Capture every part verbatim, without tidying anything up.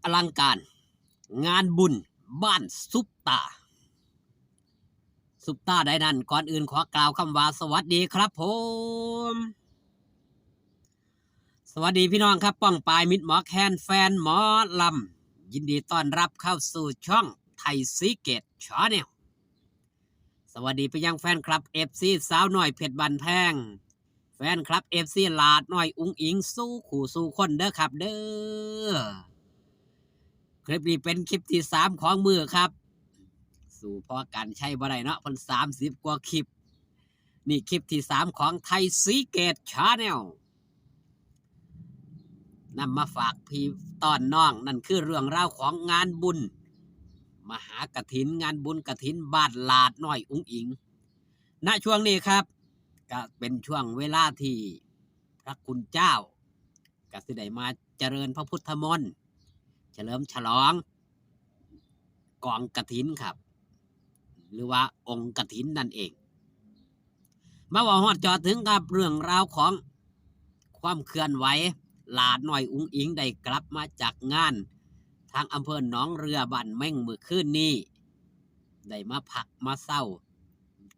อลังการ งานบุญบ้านซุปตา ซุปตาใดนั้น ก่อนอื่นขอกล่าวคำว่าสวัสดีครับผม สวัสดีพี่น้องครับ ป้องปายมิตรหมอแคน แฟนหมอลำ ยินดีต้อนรับเข้าสู่ช่องไทยซีเกตชาแนล สวัสดีไปยังแฟนคลับ เอฟซี สาวน้อยเพชรบ้านแพง แฟนคลับ เอฟซี หลาดน้อยอุ๋งอิ๋ง สู่คู่สู่คนเด้อครับเด้อ คลิปนี้เป็นคลิปที่สามของมื้อครับ สู้พ่อกันใช้บ่ได้เนาะ เพิ่นสามสิบกว่าคลิป นี่คลิปที่สามของไทยซีเกตชาแนล นำมาฝากพี่ต้อนน้อง นั่นคือเรื่องราวของงานบุญ มหากฐิน งานบุญกฐินบ้านหลาดน้อยอุ๋งอิ๋ง ณ ช่วงนี้ครับ ก็เป็นช่วงเวลาที่พระคุณเจ้า ก็สิได้มาเจริญพระพุทธมนต์ เฉลิมฉลองกองกฐินครับ หรือว่าองค์กฐินนั่นเอง มาเว้าฮอดเจาะถึงครับ เรื่องราวของความเคลื่อนไหว หลาดน้อยอุ๋งอิ๋งได้กลับมาจากงาน ทางอำเภอหนองเรือบ้านเม็งมื้อคืนนี้ ได้มาพักมาเซา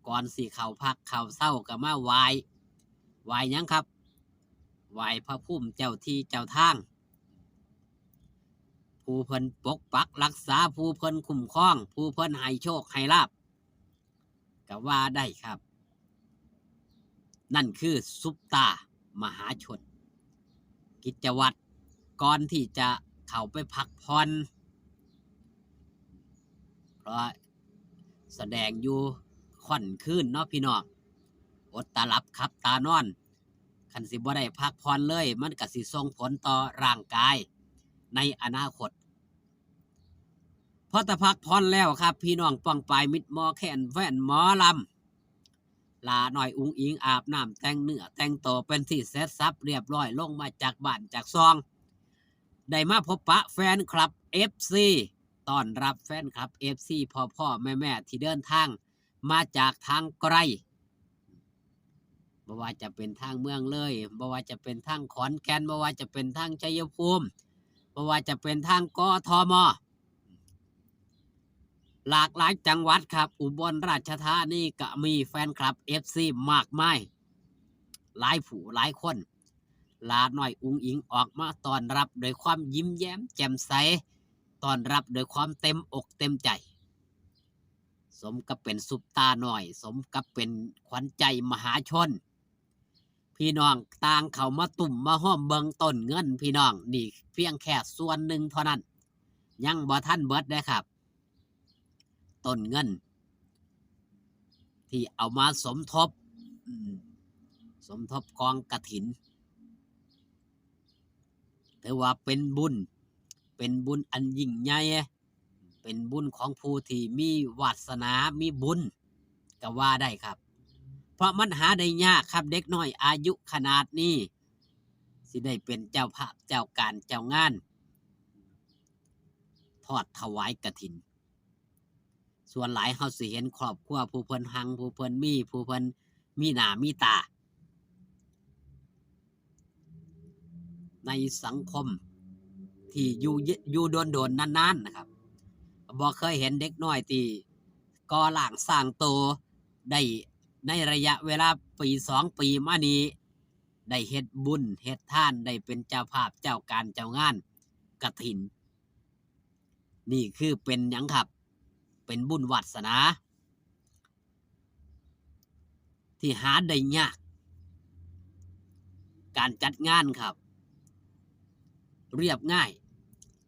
ก่อนสิเข้าพักเข้าเซาก็มาไหว้ ไหว้หยังครับ ไหว้พระภูมิเจ้าที่เจ้าทาง ผู้เพิ่นปกปักรักษา ผู้เพิ่นคุ้มครอง ผู้เพิ่นให้โชคให้ลาภ ก็ว่าได้ครับ นั่นคือซุปตามหาชน กิจวัตรก่อนที่จะเข้าไปพักผ่อน เพราะแสดงอยู่ค่อนคืนเนาะพี่น้อง อดตาหลับขับตานอน คันสิบ่ได้พักผ่อนเลย มันก็สิส่งผลต่อร่างกายในอนาคต พอแต่พักผ่อนแล้วครับ พี่น้องป้องปายมิตรหมอแคน แฟนหมอลำ หลาน้อยอุ๋งอิ๋งอาบน้ำแต่งเนื้อแต่งตัวเป็นที่เสร็จสับเรียบร้อย ลงมาจากบ้านจากซอง ได้มาพบปะแฟนคลับ เอฟซี ต้อนรับแฟนคลับ เอฟซี พ่อๆ แม่ๆ ที่เดินทางมาจากทางไกล บ่ว่าจะเป็นทางเมืองเลย บ่ว่าจะเป็นทางขอนแก่น บ่ว่าจะเป็นทางชัยภูมิ บ่ว่าจะเป็นทาง กทม หลากหลายจังหวัดครับ อุบลราชธานีก็มีแฟนคลับ เอฟซี มากมาย หลายผู้หลายคน หลาน้อยอุ๋งอิ๋งออกมาต้อนรับด้วยความยิ้มแย้มแจ่มใส ต้อนรับด้วยความเต็มอกเต็มใจ สมกับเป็นซุปตาน้อย สมกับเป็นขวัญใจมหาชน พี่น้องต่างเข้ามาตุ้มมาโฮมเบิ่งต้นเงิน พี่น้อง นี่เพียงแค่ส่วนหนึ่งเท่านั้น ยังบ่ทันเบิดเด้อครับ ต้นเงิน ที่เอามาสมทบ อืม สมทบกองกฐิน ถือว่าเป็นบุญ เป็นบุญอันยิ่งใหญ่ เป็นบุญของผู้ที่มีวาสนา มีบุญ ก็ว่าได้ครับ เพราะมันหาได้ยากครับ เด็กน้อยอายุขนาดนี้ สิได้เป็นเจ้าภาพ เจ้าการ เจ้างาน ทอดถวายกฐิน ส่วนหลายเฮาสิเห็นครอบครัวผู้เพิ่นฮัง ผู้เพิ่นมี ผู้เพิ่นมีหน้ามีตา ในสังคมที่อยู่เย- อยู่โดนๆ นานๆ นะครับ บ่เคยเห็นเด็กน้อยที่ก่อร่างสร้างโตได้ในระยะเวลาปีสองปีมานี้ ได้เฮ็ดบุญเฮ็ดทาน ได้เป็นเจ้าภาพเจ้าการเจ้างานกฐิน นี่คือเป็นหยังครับ เป็นบุญวาสนา ที่หาได้ยาก การจัดงานครับ เรียบง่าย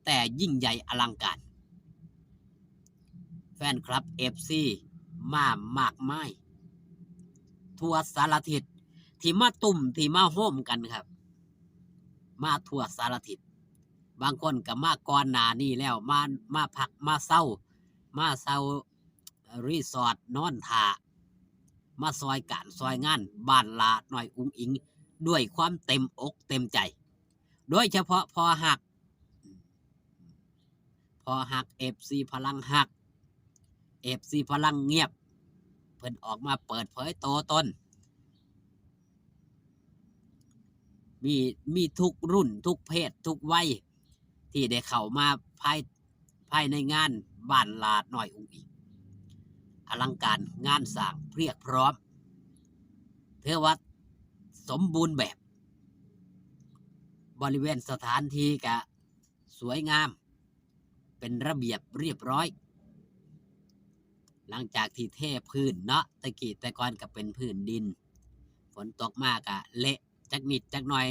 แต่ยิ่งใหญ่อลังการ แฟนคลับ เอฟซี มามากมาย ทั่วสารทิศ ที่มาตุ้มที่มาโฮมกันครับ มาทั่วสารทิศ บางคนก็มาก่อนหน้านี้แล้ว มา มาพักมาเซา มาเซารีสอร์ทนอนท่า มาซอยการซอยงานบ้านหลาน้อยอุ๋งอิ๋ง ด้วยความเต็มอกเต็มใจ โดยเฉพาะพ่อฮัก พ่อฮัก เอฟซี พลังฮัก เอฟซี พลังเงียบ เพิ่นออกมาเปิดเผยตัวตน มี มีทุกรุ่นทุกเพศทุกวัย ที่ได้เข้ามาภาย ภายในงานบ้านหล้าน้อยอุ๋งอิ๋ง อลังการงานสร้างเพียบพร้อม ถือว่าสมบูรณ์แบบ บริเวณสถานที่ก็สวยงาม เป็นระเบียบเรียบร้อย หลังจากที่เทพื้นเนาะ แต่กี้แต่ก่อนก็เป็นพื้นดิน ฝนตกมาก็เละจักนิดจักหน่อย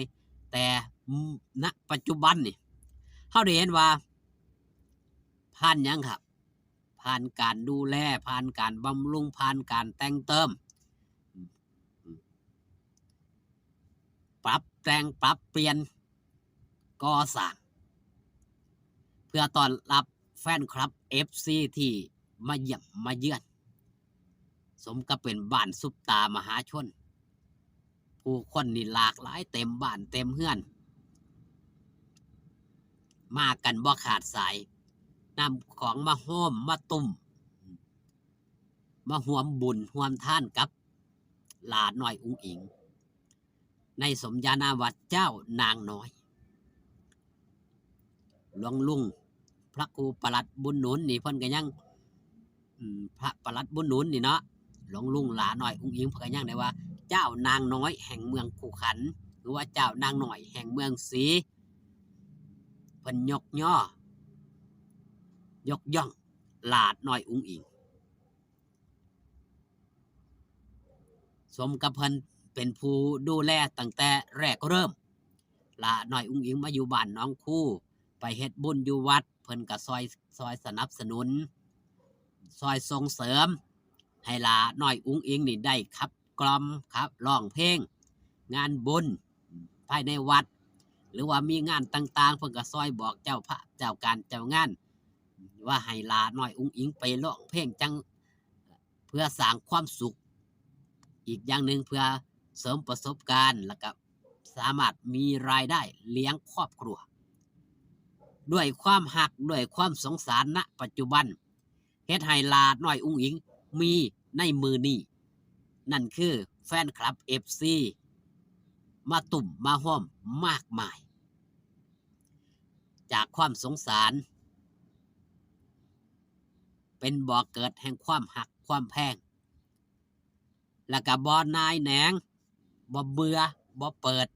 แต่ณปัจจุบันนี่ เฮาได้เห็นว่า ผ่านหยังครับ ผ่านการดูแล ผ่านการบำรุง ผ่านการแต่งเติม ปรับแต่ง ปรับเปลี่ยน ก่อสร้าง เพื่อต้อนรับแฟนคลับ เอฟซี ที่มาเยี่ยมมาเยือน สมกับเป็นบ้านซุปตามหาชน ผู้คนนี่หลากหลายเต็มบ้านเต็มเฮือน มากันบ่ขาดสาย นำของมาโฮมมาตุ้ม มาร่วมบุญร่วมทานกับหล้าน้อยอุ๋งอิ๋ง ในสมญานามว่าเจ้านางน้อย หลวงลุงพระครูปลัดบุญหนุนนี่เพิ่นก็ยัง อืม พระปลัดบุญหนุนนี่เนาะ หลวงลุงหล้าน้อยอุ๋งอิ๋งเพิ่นก็ยังได้ว่า เจ้านางน้อยแห่งเมืองคูขัน หรือว่าเจ้านางน้อยแห่งเมืองศรี เพิ่นยกย่อ ยกย่องหล้าน้อยอุ๋งอิ๋ง สมกับเพิ่นเป็นผู้ดูแลตั้งแต่แรกเริ่ม หล้าน้อยอุ๋งอิ๋งมาอยู่บ้านหนองคู ไปเฮ็ดบุญอยู่วัด เพิ่นก็ซอย ซอยสนับสนุน ซอยส่งเสริม ให้หล้าน้อยอุ๋งอิ๋งนี่ได้ขับกล่อม ครับ ร้องเพลง งานบุญภายในวัด หรือว่ามีงานต่างๆ เพิ่นก็ซอยบอกเจ้าภาพ เจ้าการ เจ้างาน ว่าให้หล้าน้อยอุ๋งอิ๋งไปร้องเพลงจั่ง เพื่อสร้างความสุข อีกอย่างหนึ่งเพื่อเสริมประสบการณ์ แล้วก็สามารถมีรายได้เลี้ยงครอบครัว ด้วยความฮัก ด้วยความสงสาร ณ ปัจจุบัน เฮ็ดให้หล้าน้อยอุ๋งอิ๋งมีในมื้อนี้ นั่นคือแฟนคลับ เอฟซี มาตุ้มมาโฮมมากมาย จากความสงสาร เป็นบ่อเกิดแห่งความฮักความแพง แล้วก็บ่นายแหนง บ่เบื่อ บ่เปิด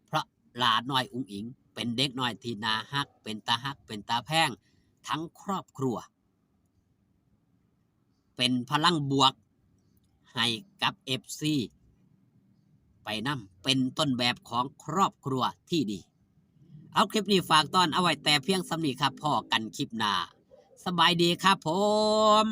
เพราะหล้าน้อยอุ๋งอิ๋งเป็นเด็กน้อยที่น่าฮัก เป็นตาฮัก เป็นตาแพงทั้งครอบครัว เป็นพลังบวกให้กับ เอฟซี ไปนำ เป็นต้นแบบของครอบครัวที่ดี เอาคลิปนี้ฝากตอนเอาไว้แต่เพียงส่ำนี้ครับ พ้อกันคลิปหน้า สบายดีครับผม